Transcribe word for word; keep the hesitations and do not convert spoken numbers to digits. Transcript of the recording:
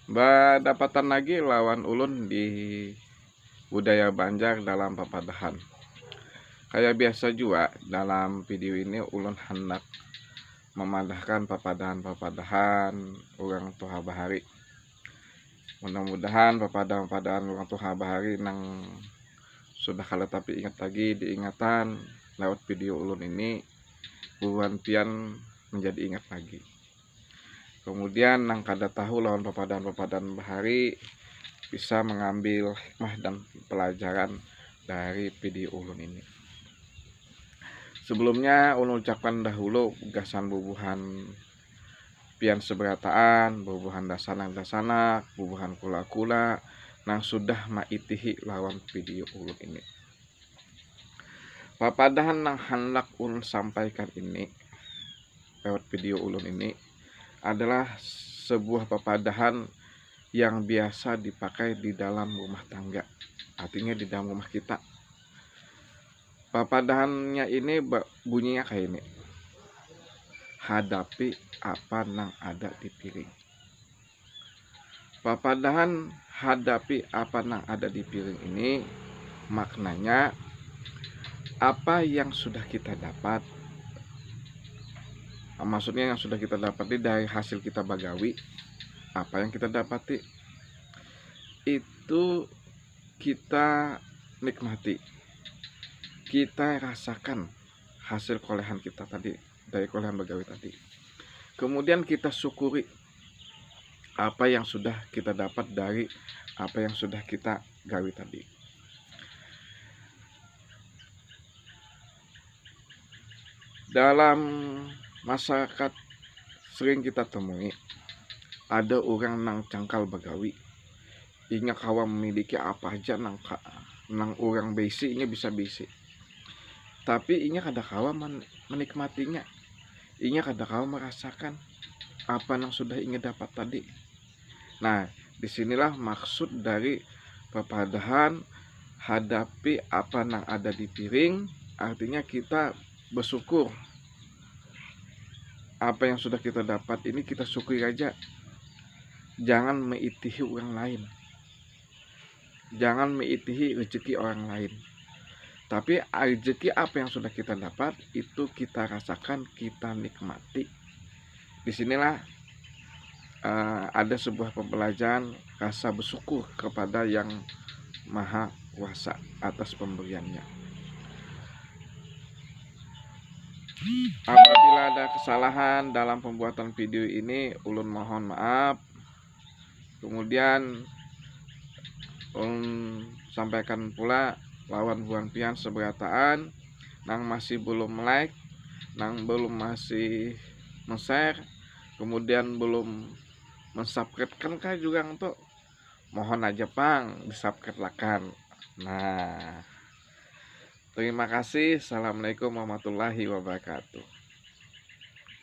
Badapatan lagi lawan ulun di budaya Banjar dalam papadahan. Kaya biasa jua, dalam video ini ulun handak mamadahkan papadahan-papadahan urang tuha bahari. Mudah-mudahan papadahan-papadahan urang tuha bahari nang sudah kada tapi ingat lagi diingatan lewat video ulun ini, bubuhan pian menjadi ingat lagi. Kemudian nang kada tahu lawan papadahan-papadahan bahari bisa mengambil hikmah dan pelajaran dari video ulun ini. Sebelumnya ulun ucapkan dahulu gasan bubuhan pian seberataan, bubuhan dasanak-dasanak, bubuhan kula-kula nang sudah maitihi lawan video ulun ini. Papadahan nang handak ulun sampaikan ini lewat video ulun ini adalah sebuah papadahan yang biasa dipakai di dalam rumah tangga, artinya di dalam rumah kita. Papadahannya ini ba-, bunyinya kayak ini. Hadapi apa nang ada di piring. Papadahan hadapi apa nang ada di piring ini maknanya apa yang sudah kita dapat, maksudnya yang sudah kita dapat ini dari hasil kita bagawi, apa yang kita dapati itu kita nikmati, kita rasakan hasil kolehan kita tadi, dari kolehan bagawi tadi. Kemudian kita syukuri apa yang sudah kita dapat dari apa yang sudah kita gawi tadi. Dalam masyarakat sering kita temui ada orang nang cangkal bagawi. Inya kawa memiliki apa aja nang ka-, nang orang bisi, inya bisa bisi. Tapi inya kada kawa men-, menikmatinya. Inya kada kawa merasakan apa nang sudah inya dapat tadi. Nah, disinilah maksud dari papadahan hadapi apa nang ada di piring, artinya kita bersyukur. Apa yang sudah kita dapat ini kita syukuri aja. Jangan meitihi orang lain. Jangan meitihi rezeki orang lain. Tapi rezeki apa yang sudah kita dapat, itu kita rasakan, kita nikmati. Di sinilah, eh, ada sebuah pembelajaran rasa bersyukur kepada Yang Maha Kuasa atas pemberiannya. Apabila ada kesalahan dalam pembuatan video ini, ulun mohon maaf. Kemudian ulun sampaikan pula lawan bubuhan pian seberataan nang masih belum like, nang belum masih men-share, kemudian belum mensubscribe kan kah juga tu, mohon aja pang disubscribe lakan. Nah, terima kasih. Assalamualaikum warahmatullahi wabarakatuh.